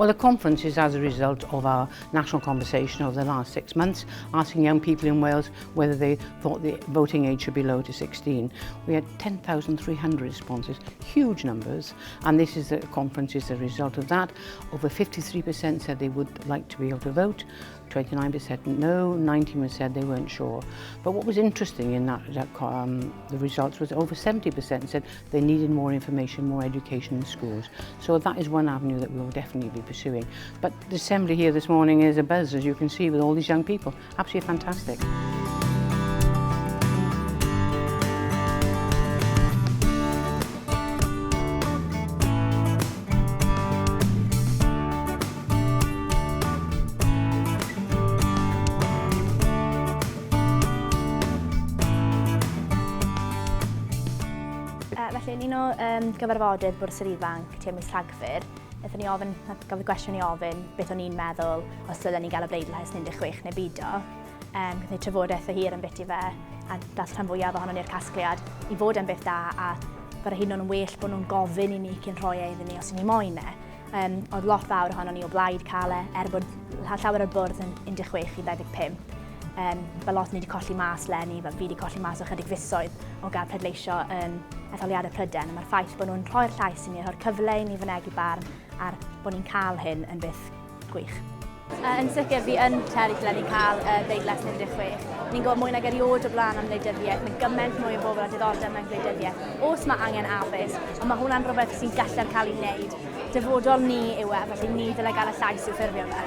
Well, the conference is as a result of our national conversation over the last 6 months, asking young people in Wales whether they thought the voting age should be lowered to 16. We had 10,300 responses, huge numbers, and this is the conference is the result of that. Over 53% said they would like to be able to vote, 29% no, 19% said they weren't sure. But what was interesting in that the results was over 70% said they needed more information, more education in schools. So that is one avenue that we will definitely be pursuing. But the assembly here this morning is a buzz, as you can see, with all these young people. Absolutely fantastic. Felly, yn un o gyfarfodydd Bwrdd Sir Ifanc tua mis Rhagfyr, wnaethon ni ofyn, gafodd y gwestiwn i ofyn beth o'n i'n meddwl os dylen ni gael y bleidlais yn 16 neu bido. Gaethon ni trafodaeth o hir yn byti fe, a dath rhan fwyaf ohonon ni'r casgliad i fod yn beth da a bod hyn o'n well bod nhw'n gofyn i ni cyn rhoi e iddyn ni os i ni moyn e. Oedd lot fawr ohonon ni o blaid cael e, er bod llawer o'r bwrdd yn 16 i 25. Fel lot ni wedi colli mas leni, fel fi wedi colli mas o chydig fisoedd o gael pleidleisio yn etholiadau Prydain. A mae'r ffaith bod nhw'n rhoi'r llais i ni, rhoi'r cyfle i ni fynegi barn a'r bod ni'n cael hyn yn beth gwych. Yn sicr, fi yn pryderu lle ni'n cael bleidlais 16. Ni'n gwybod mwy nag erioed o blaen am wleidyddiaeth. Mae gymaint mwy o bobl â diddordeb mewn gwleidyddiaeth. Os mae angen addysg, ond mae hwnna'n rhywbeth sy'n gallu'r cael ei wneud. Dyfodol ni yw e, felly ni ddylai gael y llais i'w ffurfio fe.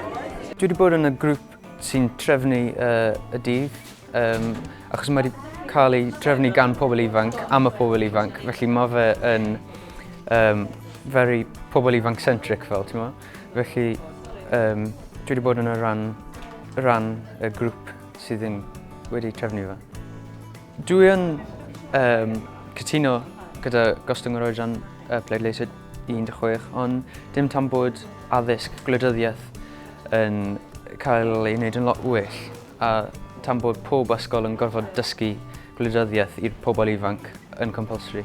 Dwi wedi bod yn y grŵp sy'n trefnu y dydd, achos mae wedi cael ei trefnu gan pobl ifanc, am y pobl ifanc, felly mae fe yn very pobl ifanc centric fel, ti'n mo? Felly dwi wedi bod yn y rhan y grŵp sydd yn wedi trefnu fe. Dwi yn cytuno gyda gostwng yr oedran pleidleisio 16, ond dim tan bod addysg gwleidyddiaeth yn cael ei wneud yn lot well a tan bod pob ysgol yn gorfod dysgu gwleidyddiaeth i'r pobl ifanc yn compulsory.